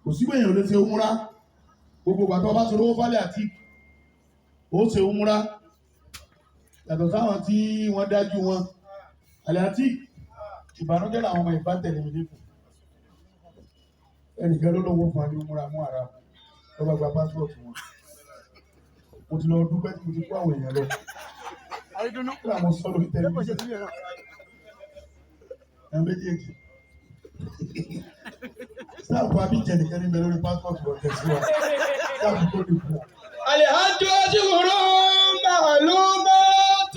Kò sí pé èèyàn lè ṣe umura. Gbogbo ìgbà tó bá ti rówó fálẹ̀ àti ó ṣe umura. Yàtọ̀ sáwọn tí wọ́n dájú wọn. Àlẹ́ àti ìbànújẹ́ làwọn ọmọ ìbá tẹ̀lé mi lẹ́kọ̀ọ́. Ẹnìkan ló lówó fún wa ní umura mú ara ló bá gba pásítọ̀tù wọn. Mo ti lọ dúpẹ́ tí mo ti kó àwọn èèyàn lọ. Kí làwọn sọ lórí tẹlifíṣàn? Ẹ méjèèjì. Sáàpù Abíjẹ nìkan ní bẹ lórí pásítọ̀tù ọ̀tẹ̀ sí wa. Sáàpù tó lè fún wa. الحج أشهر معلومات.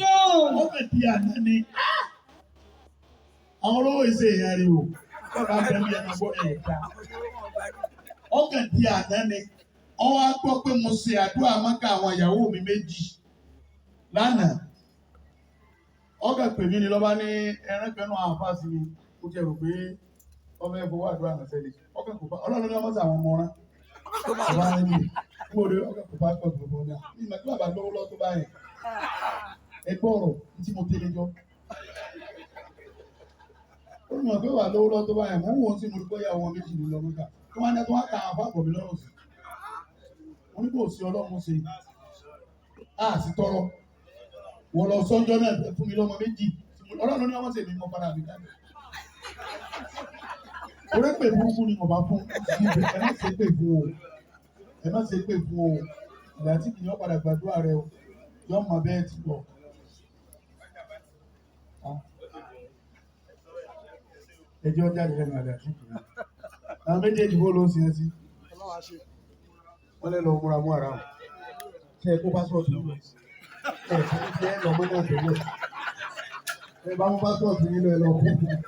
Ó kàn di àná ni. Àwọn olówó ìṣe èèyàn rí o. Bàbá bẹ́ẹ̀ ni ẹ̀ma gbọ́ ẹ̀ka. Ó kàn di àná ni. Wọ́n wá gbọ́ pé mo ṣe àdúrà mọ́kà àwọn ìyàwó mi méjì lánàá. Ó kàn pè mí ni lọ́ba ní ẹran kan náà àwọn afáàsì mi. Mo ti rò pé ọmọ ẹ̀ fowó àdúrà ránṣẹ́ ni. Ó kàn kò bá Ọlọ́run ní ọmọ sí àwọn ọmọ rán. Bàbá rẹ̀ ni mo rí ọkọ̀ kò bá gbọ̀ gbogbo ní à. Ìmọ̀ tí bàbá lówó lọ́ tó báyìí. Ẹ gbọ́ ọ̀rọ̀ tí mo tẹ́lẹ̀ jọ. Ó ní mọ̀ pé wà lówó lọ́ tó báyìí. Mo ń wò ó sí mo rí bóyá àwọn méjì ní lọ mọ́ta. Tó wá ní tó wá ka àwọn àbọ̀ mi lọ́rùn sí. Mo ní kò sí Ọlọ́run ṣe. A sì tọrọ. Wọ́n lọ sọ́jọ́ náà fún mi lọ́mọ méjì. Ọlọ́run ní ọmọ sèmi mọ padà mi dáná. Orí pè burúkú ni mo bá fún. Ẹ má ṣe pè fún o. Ẹ má ṣe pè fún o. Ìgbà tí kìnìún padà gbàdúrà rẹ o, yọ mọ bẹ́ẹ̀ ti lọ. Ẹjọ́ jáde lẹ́nu àlẹ́ àti kìnìún. Àwọn méjèèjì wo ló ń sin ẹ sí? Wọ́n lè lọ múra mú ara wọn. Ṣé ẹ kó pásítọ̀tù yín lọ? Ẹ ṣe ẹ lọ mọ́ náà tẹ́lẹ̀. Ẹ bá mú pásítọ̀tù yín lọ ẹ lọ kú fún un.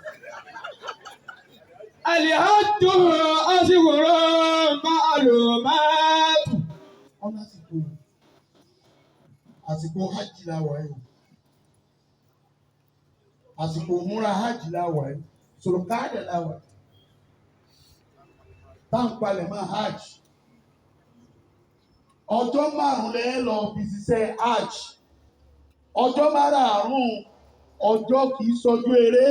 الحج أشهر معلومات. Wọ́n lásìkò àsìkò hajj la wà yìí, àsìkò múra hajj la wà yìí, sòròkáàdà la wà yìí, táǹpalẹ̀ mọ́ hajj. Ọjọ́ márùn-ún lẹ́ lọ fi ṣiṣẹ́ hajj. Ọjọ́ márààrún ọjọ́ kì í sọjú eré,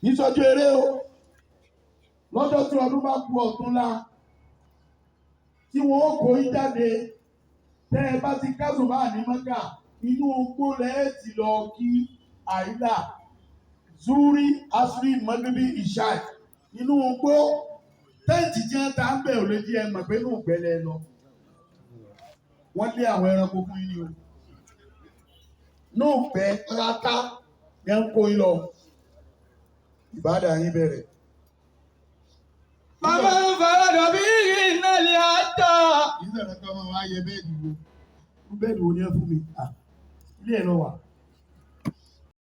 kì í sọjú eré o. Lọ́jọ́ tí ọdún bá kú ọ̀túnla tí wọ́n ó kó yín jáde, tẹ́ ẹ bá ti kásùn bá ní Mọ́kà, inú igbó lẹ́ ti lọ kí àyílà, zuri, asri, magribi, ìṣáì. Inú igbó tẹ́ǹtì tí wọ́n ta ń bẹ̀ ò lè jí ẹ mọ̀ pé inú ìgbẹ́lẹ̀ lọ. Wọ́n lé àwọn ẹranko fún yín ni o. Inú ìgbẹ́ rátá ni ẹ ń kó yín lọ. Ìbádà yín bẹ̀rẹ̀. فمن فرض فيهن الحج. Ìṣẹ̀lẹ̀ kan máa wá yẹ bẹ́ẹ̀dì wo. Irú bẹ́ẹ̀dì wo ni ẹ fún mi? Ilé ẹ̀ lọ wà.